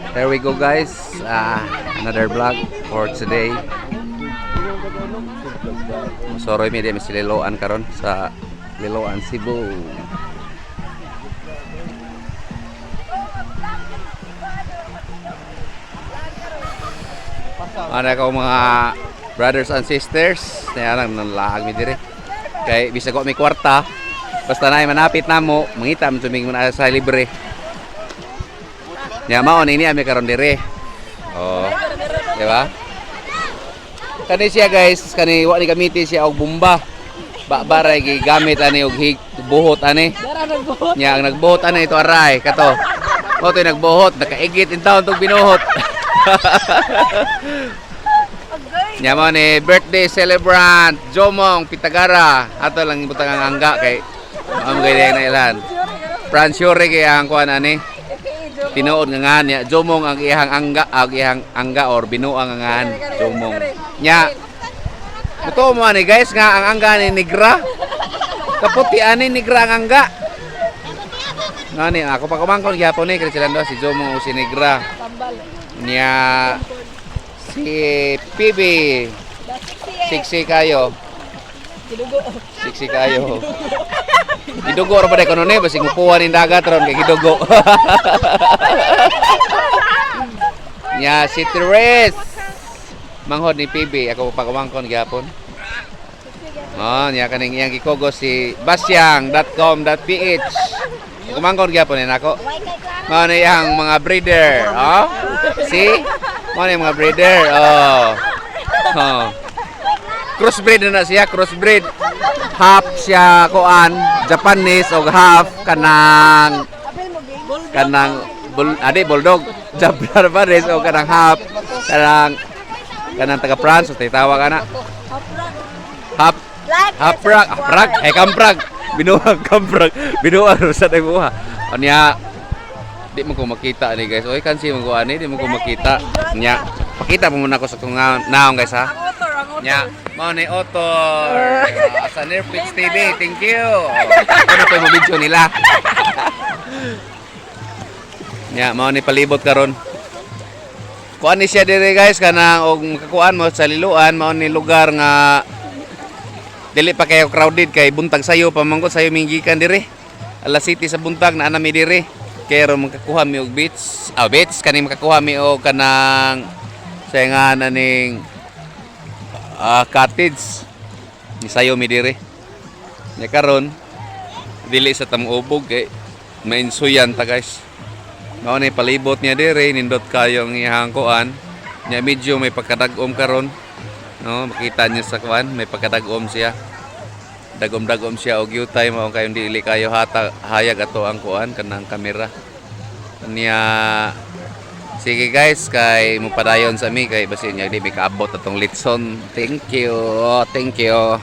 Here we go, guys. Another vlog for today. Soroy mi di mi sa Liloan karon, sa Liloan, Cebu. Ano ko, mga brothers and sisters, kaya lang nalaag mi dire. Kay bisag wa mi kwarta, basta na manapit namo, mangita man suming na sa libre. Nya mao ni ami karon dire. Oh. Di ba? Kani siya, guys, kani wa ni gamiti siya og bomba. Ba baray gigamit ani og hig buhot ani. Nya ang nagbuhot ani ito aray kato. Mao to'y nagbuhot, nakaigit in taon tong binuhot. Nya mao ni birthday celebrant Jomong Pitagara. Ato lang ibutang ang angga kay ang gay na ilan. Franz Yore kay ang kuan ani. Tinuod nga ngan niya Jomong ang iyang angga, ang iyang angga or binuang nga ngan Jomong. Nya Mutuo mo ani, guys, nga ang angga ni negra. Kaputi ani, negra ang angga. Ngani ako pa kumangkon gyapon ni kay sila si Jomong o si Negra. Nya si PB siksi kayo. Siksi kayo. Gidugo ra ba day kuno ni, basig mupuan ning dagat ron kay gidugo. Nya si Teres. Manghod ni PB ako pa kumangkon gyapon. Oh, nya kaning iyang gikugo si basyang.com.ph. Kumangkon gyapon ni nako. Mao na iyang mga breeder, oh. See? Mao na yung mga breeder, oh. Oh. Crossbreed na na siya, crossbreed. Half siya kuan, Japanese og half kanang kanang bul, adi bulldog. Japanese og kanang half kanang kanang taga France, o tawag ana. Half half prag, eh kamprag. Binuang kamprag, binuang sa buha. Unya di mo ko makita ni, guys. Oy, kansi mo ko ani, di mo ko makita. Nya, pakita mo muna ko sa kung naong, guys, ha. Nya, mao ni Otor sa Netflix TV. Thank you. Ano to yung video nila? Nya, mao ni palibot karon. Kuan ni siya dire, guys, kanang og makakuan mo sa Liloan, mao ni lugar nga dili pa kayo crowded kay buntag sayo pa man gud, sayo minggikan dire. Alas 7 sa buntag na mi dire. Kay ron makakuha mi og beach. Ah, beach kani makakuha mi og kanang sa nga na ning cottage. Ni sayo mi dire. Nya karon dili sa tamubog kay mainsuyan ta, guys. Mao ni palibot niya dire, nindot kayo ang iyang kuan. Nya medyo may pagkadag-om karon. No, makita niyo sa kuan, may pagkadag-om siya. Dagom-dagom siya og yutay, mao kayong dili kayo hata hayag ato ang kuan kanang kamera. Niya sige, guys, kay mupadayon sa mi kay basin niya di mi kaabot atong litson. Thank you. Thank you.